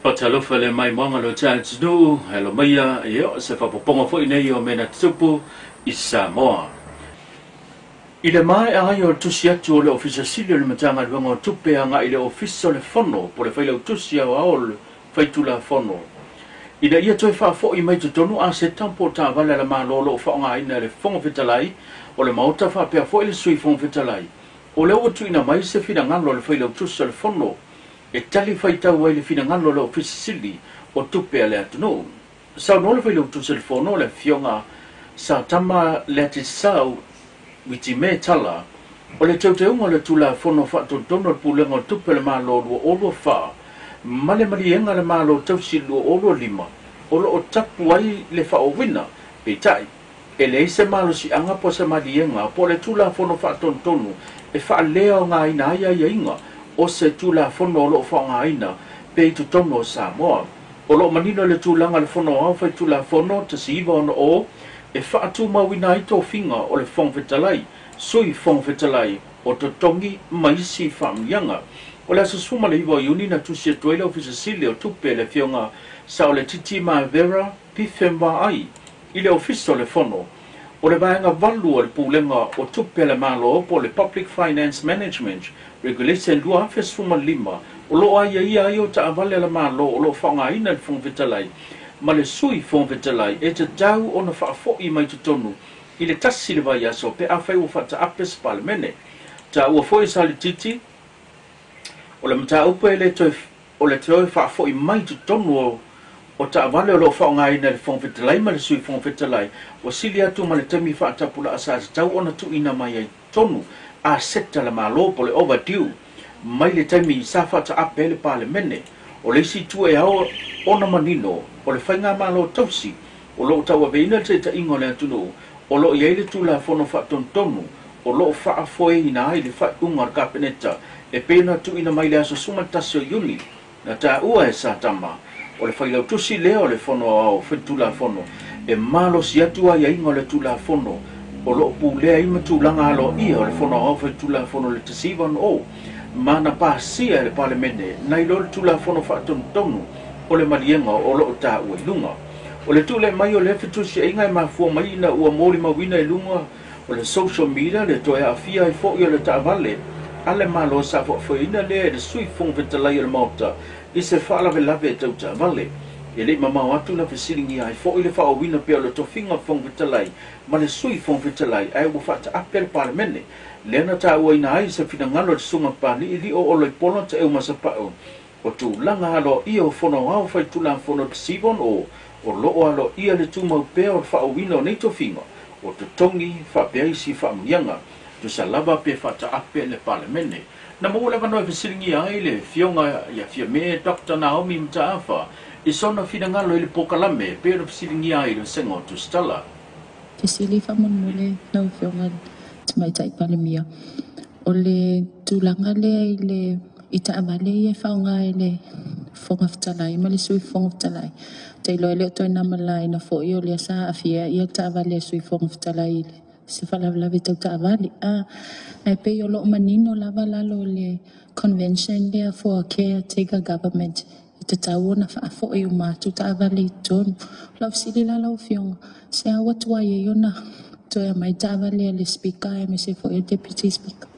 Fatalofa le maimoaga lo tatou alo maia ia se faapopoga foi nei o mea na tutupu i Samoa. I le maea ai o le tusi atu o le Ofisa Sili o le Matagaluega o Tupe agai i le Ofisa o le Fono po o le Failautusi Aoao o le Faitulafono, ina ia toe faafo'i mai totonu aseta po o taavale a le Malo o lo o faaaogaina e le Fofoga Fetalai o le Maota faapea foi le Sui Fofoga Fetalai, o lea ua tuuina mai se finagalo a le Failautusi o le Fono e tali faitau ai le finagalo o le Ofisa Sili o Tupe a le atunuu. Saunoa le Failautusi o le Fono, le Afioga Satama Leatisau Witime Tala, o le teuteuga o le Tulafono Faatonutonu o le Pulega o Tupe a le Malo 2024 ma le Maliega a le Malo Tausi 2025 o lo o tapu ai le faaauauina, peitai, e leai se malosiaga po o se maliega po o le Tulafono Faatonutonu e faaleaogaina ai aiaiga o se Tulafono o lo o faaaogaina pea i totonu o Samoa. O lo o manino le tulaga o le Fono Aoao Faitulafono 1960 e faatumauina ai tofiga o le Fofoga Fetalai, Sui Fofoga Fetalai, o totogi ma isi faamanuiaga. O le aso 19 o Iuni na tusi atu ai le Ofisa Sili o Tupe le Afioga Saoletiti Mavera Pifemvaai i le Ofisa o le Fono o le Vaega 8 o le Pulega o Tupe a le Malo po o le Public Finance Management Regulation 2015 o lo o aiaia ai o taavale a le Malo o lo o faaaogaina e le Fofoga Fetalai ma le Sui Fofoga Fetalai e tatau ona faafo'i mai totonu i le tasi le vaiaso pe afai ua faataape se Palemene. Taua foi e Saoletiti o le mataupu e le toe o le toe faafo'i mai totonu o taavale o lo o faaaogaina e le Fofoga Fetalai ma le Sui Fofoga Fetalai ua sili atu ma le taimi faatapulaa sa tatau ona tuuina mai ai totonu aseta a le Malo po o le overdue mai le taimi sa faataape ai le Palemene. O le isi itu e ao ona manino o le faigamalo tausi o lo o tauaveina le taitaiga o le atunuu o lo o i ai le Tulafono Faatonutonu o lo o faafoeina ai le faaiuga o le Kapeneta e pei ona tuuina mai le aso 11 o Iuni. Na taua e Satama o le failautusi lea o le Fono Aoao Faitulafono e malosi atu aiaiga o le Tulafono o lo o pulea ai ma tulaga aloaia o le Fono Aoao Faitulafono le 1960 ma na pasia e le Palemene nai lo le Tulafono Faatonutonu o le maliega o lo o taua i luga. O le tulai mai o lea fetusiaiga e mafua mai ina ua molimauina i luga o le social media le toe aafia ai foi o le taavale a le Malo sa faafoeina lea e le Sui Fofoga Fetalai o le Maota i se faalavelave e tau taavale. E le i mamao atu na fesiligia ai foi le faaauauina pea o le tofiga Fofoga Fetalai ma le Sui Fofoga Fetalai ae ua faataape le Palemene lea na tauaina ai se finagalo e le Susuga Papali'i Lio Oloipola Taeu Masapau o tulaga aloaia o Fono Aoao Faitulafono 1960 o lo o aloaia le tumau pea o le faaauauina o nei tofiga o totogi faapea isi faamanuiaga tusa lava pe faataape le Palemene. Na maua le avanoa e fesiligia ai le Afioga ia Fiame Dr Naomi Mataafa i sona finagalo i le polokalame pei ona fesiligia ai le vasega o Tusitala. Fesili faamolemole lau Afioga i le Tamaitai Palemia, o le tulaga lea i le i taavale ia e faaaoga e le Fofoga Fetalai ma le Sui Fofoga Fetalai. Ou te iloa e le o toe na malaina foi o lea sa aafia ia taavale a Sui Fofoga Fetalai i le se faalavelave tau taavale. Ae pei o lo o manino lava lalo o le convention lea for a caretaker government e tatau ona faafoi uma atu taavale i totonu. O lau fesili la lau Afioga, se a ua tuai ai ona toe aumai taavale a le Speaker aemaise foi o le Deputy Speaker?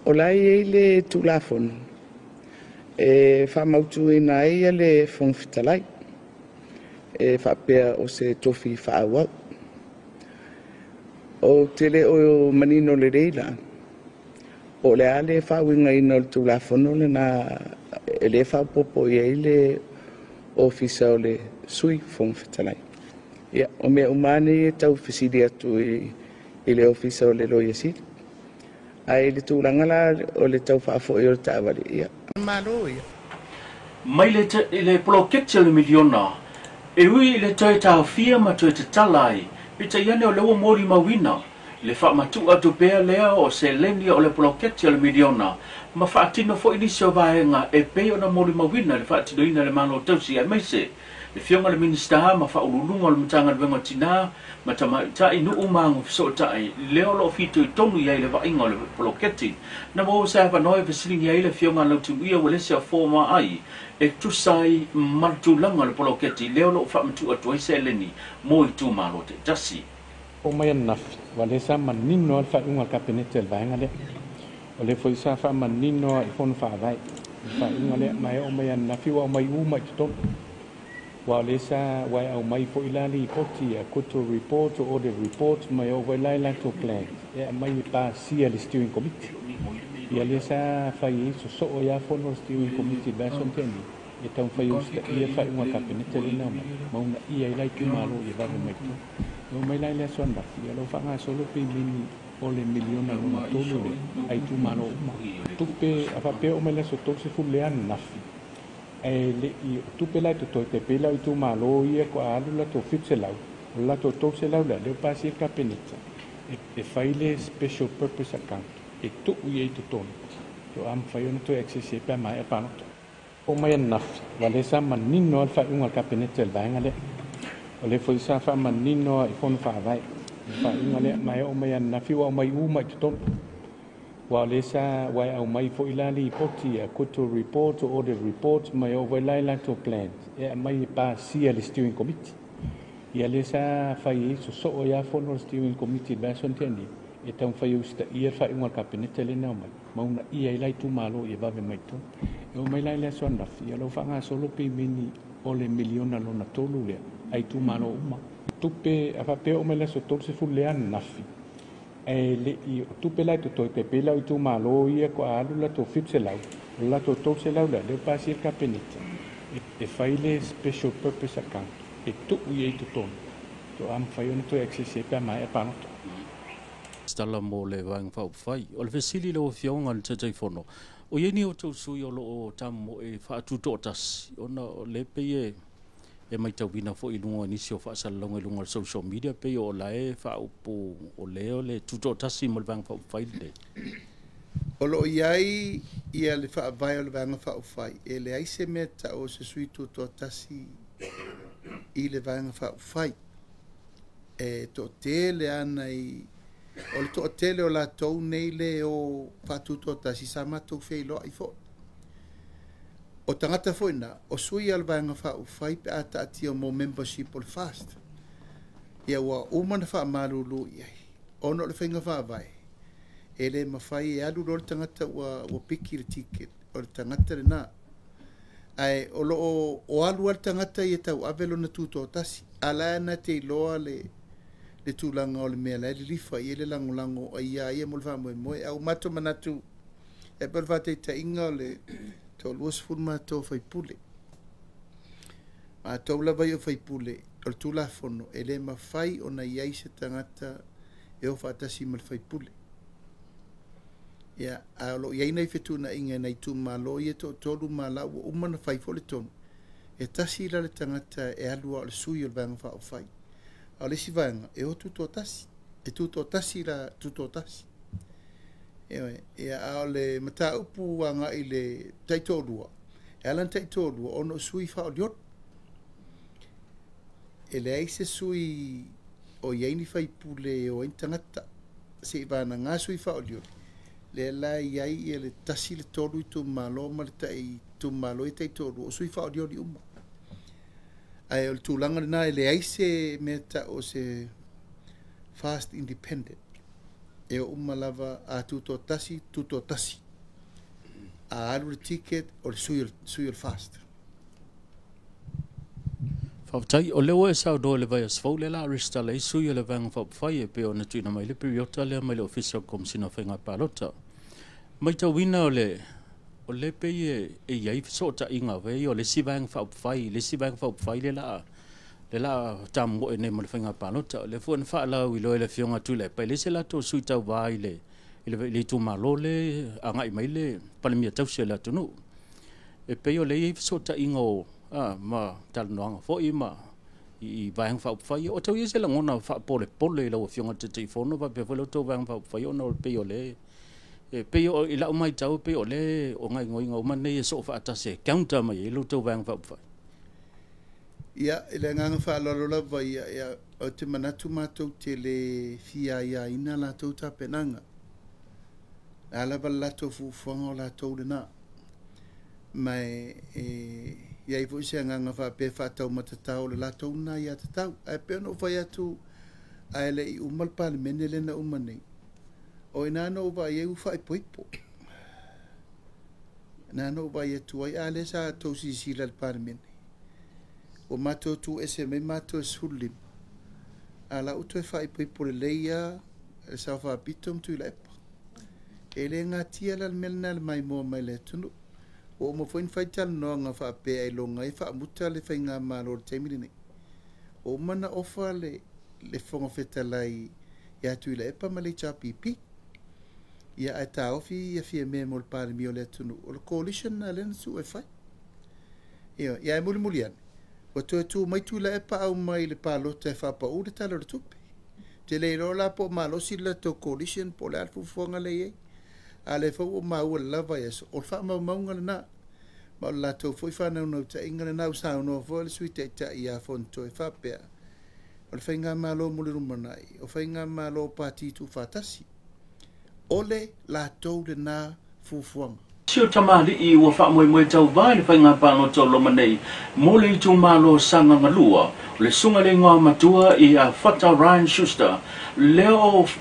O la e i ai le Tulafono e faamautuina ai le Fofoga Fetalai e faapea o se tofi faaauau. Ou te le o manino lelei la, po o le a le faauigaina o le Tulafono lena e lē faaopoopo i ai le Ofisa o le Sui Fofoga Fetalai. Ia, o mea uma lava nei e tau fesili atu i le Ofisa o le Loia Sili. Ae i le tulaga la o le tau faafoi o le taavale, ia, Malo ia. Mai le poloketi o le miliona e ui i le toe taofia ma toe tatala ai, peitai ane o lea ua molimauina le faamatu'u atu pea lea o seleni o le poloketi o le miliona ma faatino foi nisi o vaega e pei ona molimauina le faatinoina e le Malo Tausi aemaise Le Afioga i le Minisita ma Faauluuluga o le Matagaluega o Tina ma Tamaitai, Nuu ma Agafesootai, lea o lo o fitoitonu i ai le vaaiga o le poloketi. Na maua se avanoa e fesiligia ai le Afioga a Lautimuia Uelese o Fomaa e tusa ai ma le tulaga o le poloketi lea o lo o faamatuu atu ai seleni mo itumalo taitasi. Oo mai ananafi, ua lea sa manino lava le faaiuga a le Kapeneta i le vaega lea. O lea foi sa faamanino lava i fono faavae le faaiuga lea, ma e oo mai ananafi ua aumai uma i totonu. Aua o lea sa ua e aumai foi la lipoti, acquittal report, audit report, ma e oo foi la i latou plans e aumai e pasia e le steering committee. Ia lea sa fai ai sosoo ai lava fono a le steering committee i le vaiaso na tea nei, e taumafai e usitaia le faaiuga a le Kapeneta lea na aumai, ma uunaia ai la itumalo ia vave mai totonu. E oo mai la i le aso ananafi, ia o la ua faagasolo pemeni o le miliona lona tolu lea a itumalo uma. Tupe a faapea oo mai le aso 30 lea ananafi, ae le i o tupe la e totoe, tai pei la o itumalo ia faatoa alu latou 700, o le latou 300 lea, lea ua pasia e le Kapeneta e fai le special purpose account e tuu i ai i totonu, faatoa mafai ona toe access ai pe a maea palota. Oo mai ananafi, ua lea sa manino lava le faaiuga a le Kapeneta i le vaega lea. O lea foi sa faamanino lava i fono faavae le faaiuga lea, ma e oo mai ananafi ua aumai uma i totonu. Aua o lea sa ua e aumai foi la lipoti, acquittal report, audit report, ma e oo foi la i latou plans e aumai e pasia e le steering committee. Ia lea sa fai ai sosoo ai lava fono a le steering committee i le vaiaso na tea nei, e taumafai e usitaia le faaiuga a le Kapeneta lea na aumai, ma uunaia ai la itumalo ia vave mai totonu. E oo mai la i le aso ananafi, ia o la ua faagasolo pemeni o le miliona lona tolu lea a itumalo uma. Tupe a faapea oo mai le aso 30 lea ananafi, ae le i o tupe la e totoe, tai pei la o itumalo ia faatoa alu latou 700, o le latou 300 lea, lea ua pasia e le Kapeneta e fai le special purpose account e tuu i ai i totonu, faatoa mafai ona toe access ai pe a maea palota. Tala mo le Vaega Faaupufai. O le fesili i lau Afioga i le Taitaifono, o i ai ni outou sui usufono o lo o tamomoe faatutoatasi, ona o lea e pei e e matauina foi i luga o nisi o faasalalauga i luga o le social media, pei o la e faaupu o lea o le tutoatasi mo le Vaega Faaupufai lenei. O lo o i ai ia le faavae o le Vaega Faaupufai, e leai se mea tau o se sui tutoatasi i le Vaega Faaupufai. E toatele ana i o le toatele o latou nei le o faatutoatasi sa matou feiloai foi. O tagata foi na, o sui o le Vaega Faaupufai pe a taatia mo membership o le FAST. Ia ua uma ona faamalulu i ai, ona o le faiga faavae, e le mafai e alu loa le tagata ua piki le ticket o le tagata lena. Ae o lo o o alu lava le tagata ia tauave lona tutoatasi, a la e na te iloa le tulaga o le mea la e lilifa i ai le lagolago a ia ia mo le faamoemoe. Ae ua matou manatu, e pei o le faataitaiga o le toa-20 matou faipule. Matou lava ia o faipule, o le Tulafono, e le mafai ona i ai se tagata e o faatasi ma le faipule. Ia, ae o lo o i ai nai fetuunaiga i nai itumalo ia e toatolu ma la ua uma ona fai foi le tonu, e tasi la le tagata e alu lava o le sui o le Vaega Faaupufai. A o le isi vaega, e o tutoatasi, e tutoatasi la tutoatasi. Ioe, ia, a o le mataupu agai i le taitoalua, e ala ona taitoalua ona o sui faaolioli. E leai se sui o i ai ni faipule e o ai ni tagata, se i vagana sui faaolioli, lea la e i ai ia le tasi le tolu itumalo ma le tai itumalo ia taitoalua, o sui faaolioli uma. Ae o le tulaga lena, e leai se mea tau o se fast independent. E o uma lava a tutoatasi, tutoatasi. A alu le ticket o le sui o le FAST. Faafetai. O lea ua e saunoa i le vaiaso fou lea o le a resitala ai sui o le Vaega Faaupufai e pei ona tuuina mai le piriota lea mai le Ofisa o le Komesina o Faiga Palota. Matauina o le o lea pei e i ai fesootaiga o le isi Vaega Faaupufai i le isi Vaega Faaupufai lea o le a tamomoe nei mo le faiga palota. O lea foi na faalauiloa e le Afioga Tuilaepa, e leai se latou sui tauva i le itumalo le agai mai le Palemia tausi o le atunuu. E pei o lea e i ai fesootaiga o ma talanoaga foi ma i Vaega Faaupufai. O tau i ai se lagona faapolepole i lau Afioga i le Taitaifono faapea foi le tou Vaega Faaupufai, ona o pei o le e pei o i lau matau, pei o le o gaoioiga uma nei e soo faatasi e counter mai ai lo outou Vaega Faaupufai. Ia, i le agaga faaaloalo lava ia, ia, ou te manatu matou te le fia aiaina latou tapenaga. Le a lava le latou fuafuaga o latou lena. Ma e i ai foi se agaga faapea faataumatatao o le latou lena aiatatau. Ae pei ona ou fai atu ae le i uma le Palemene lea na uma nei, o i ina na ou vaai ai ua faaipoipo. Na na ou vaai atu ai, a lea sa tou silasila i le Palemene. Ua matou tuuese mai matou e 15, a la ua toe faaipoipo lelei lava le Sao Faapito ma Tuilaepa. E le gatia la le mea lena i le maimoa mai le atunuu. Ua uma foi ona fai talanoaga faapea ailoga ai faamuta le faigamalo i le taimi lenei. Ua uma ona ofa le Fofoga Fetalai ia Tuilaepa ma le HRPP. Ia ae taofi ia Fiame mo le Palemia o le atunuu. O le coalition lena lea na tuu e fai. Ia, ae mulimuli ane, ua toe tu mai Tuilaepa aumai i le palota e faapau le Tala o le Tupe. Te le iloa la po o malosi le latou coalition po o le a le fuafuaga lea e i ai. A o lea foi ua maua i le la vaiaso, o le faamaumauga lena. Ma o le latou foi faanaunautaiga lena. Ua saunoa foi le Sui Taitai ia Fonotoe faapea, o le faigamalo mo le lumanai, o faigamalo o pati tuufaatasi. O le latou lena fuafuaga. Si o tamalii ua faamoemoe tauvā i le faiga palota o loma nei mo le itumalo o Sagaga 2, o le susuga i le Igoamatua ia Fata Ryan Schuster, lea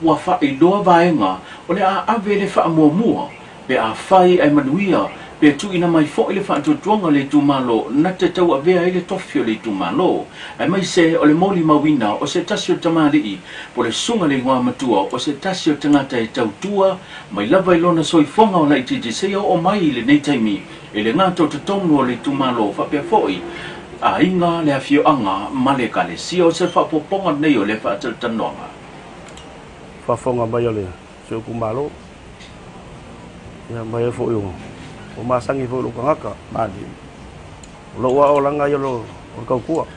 ua faailoa vaega o le a ave le faamuamua pe afai ae manuia pe tuuina mai foi le faatuatuaga o le itumalo na te tauavea ai le tofi o le itumalo, aemaise o le molimauina o se tasi o tamalii po o le susuga i le Igoamatua o se tasi o tagata e tautua mai lava i lona soifuaga o laitiiti seia oo mai i lenei taimi e le gata o totonu o le itumalo faapea foi aiga, le afioaga ma le ekalesia. O se faaopoopoga lenei o lea faatalatalanoaga. Faafofoga mai o le si ou itumalo, ia mai ai foi o masani foi o lou tagata. O lou aolaga ia o le tautua.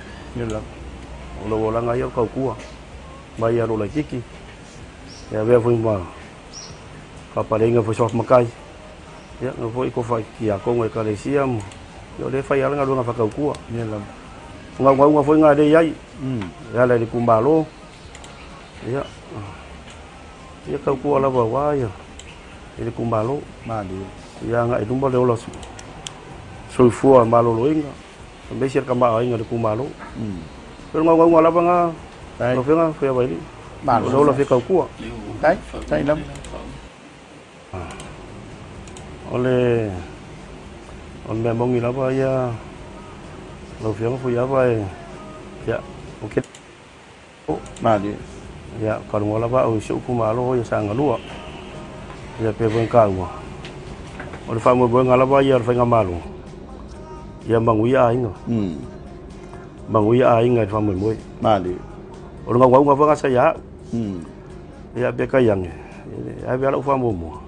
O lou olaga ia o le tautua. Mai ia lou laitiiti. Ia avea foi ma faapaleina foi soafa matai. Ia na foi tofa i tiakono ekalesia ma ia o lea fai ala galuega faatautua. O gaugauga foi ngā lea i ai. E ala i le itumalo. Ia ia tautua lava aua ia i le itumalo. Ia agai i luma le ola soifua maloloina, aemaise le tamaoaiga o le itumalo. O le gaugauga lava ngā lau afioga Fuiavailii. O le ola fia tautua. O le mea moni lava ia lau afioga Fuiava e ia o ke ia kalunga lava au i si ou itumalo ia Sagaga 2. Ia pe foi kaua. O le faamoemoega lava ia o le faigamalo. Ia manuia aiga. Manuia aiga i le faamoemoe. O le gaugauga foi sa ia au. Ia pe kai ange. Ave ala ou faamuamua.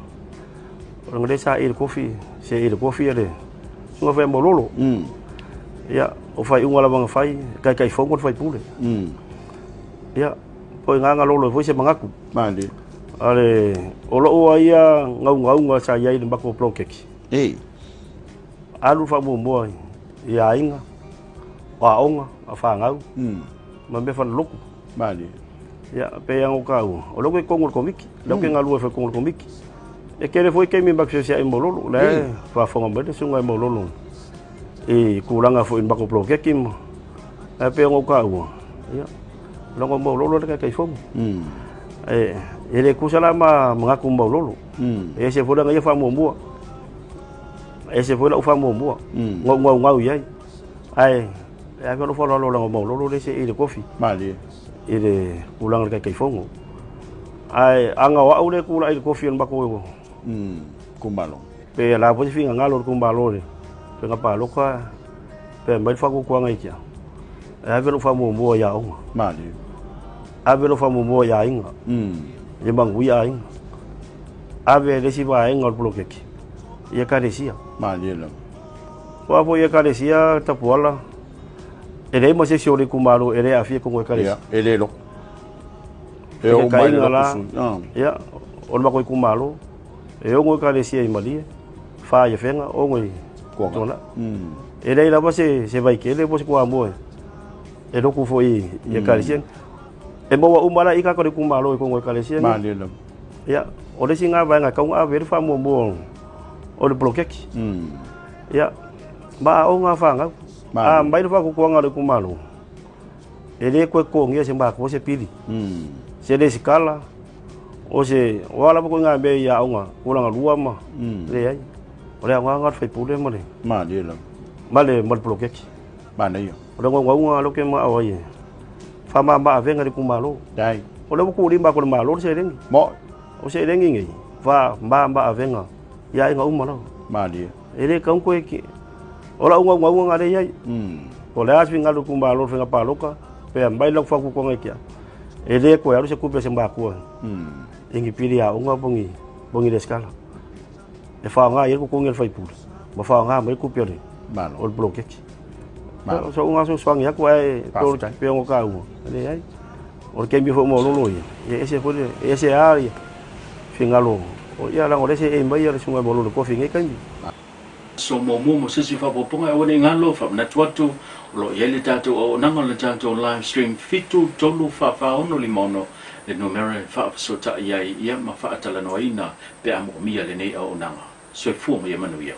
O le sa i le kofi, se i le kofi le sunga fai mololo. Ia o fai unga lava fai, kai kai fongo le fai pule. Ia poi nganga lolo foi se mangaku. Ale o loo ia gaugauga sa iai le mako poloketi. Alu faamuamua i aiga, o aoga, o fanau, ma mea fanaloku. Ia pe ia o kaua. O loo ke kongo le komiti, leo ke galue foi kongo le komiti. E kele foi taimi matou fesiai i Maulolo, la e faafofoga mai le susuga i Maulolo i tulaga foi i le matou poloketi ma ae pei ona ou taua, ia leaga o Maulolo le Taitaifono. E le tusa la ma manatu o Maulolo. E ese foi lana ia faamuamua. E ese foi lau faamuamua. Na ou naunau i ai. Ae e ave lou faaaloalo leaga o Maulolo le ese i le kofi. I le tulaga o le Taitaifono. Ae aga o au le tulai i le kofi o le matou itumalo. Pe la foi se finagalo o le itumalo i le faiga palota pe aumai le faatuatuaga i te au. E ave lou faamuamua i aoga. Ave lou faamuamua i aiga. Ia manuia aiga. Ave le isi vaega o le poloketi i ekalesia. O a foi ekalesia Tapuala, e leai ma se isi o le itumalo e le aafia i totonu o ekalesia. E le loko. E oo mai le loko sui. Ia, o le matou itumalo, e 6 ekalesia i Malie, 4 i Afega, 6 i Tuanai. E leai lava se Vaitele po o se Toamua. E loku foi i ekalesia. E maua uma la i ka ko le itumalo i kogo ekalesia. Malie lava. Ia, o le isi gā vaega e tau ona ave ai le faamuamua o le poloketi. Ia, ma aoga a fanau. A mai le faakokoaga a le itumalo, e lē toe totogia e se matua se pili, se lesikala, o se o a lava koiga mea i aoga tulaga lua ma leai. O le aoga lena o le faipule ma le Malie lava. Ma le poloketi. Manaia. O le naunautaiga lea ou te manao ai e faamama avega i le itumalo. Dai. O lea ua tuulima atu e le Malo le seleni. Mo. O seleni nei, faamama avega i aiga uma lava. Malie. E lē tau toe o lau naunautaiga lea i ai. O le a se finagalo itumalo o le faiga palota, pe aumai lau fautuaga i te au. E lē toe alu se tupe a se matua i ni pili aoga po ni lesikala. E faaaoga i ai le totogi o le faipule, ma faaaoga mai le tupe o le Malo. o le poloketi. Malo. So uga fesoasoani atu ae Faafetai. pe ona taua. Leai. O le taimi foi ua lolo ia, ia ese foi le ese a ia finagalo ia leaga o lea seei mai le susuga i le tofi i nei taimi. So muamua mo se isi faaopoopoga e aua nei galo faamanatu atu o loo i ai le tatou auaunaga o le tatou live stream 73446 le numera e faafesootai ai ia ma faatalanoaina pe a moomia lenei auaunaga. Soifua ma ia manuia.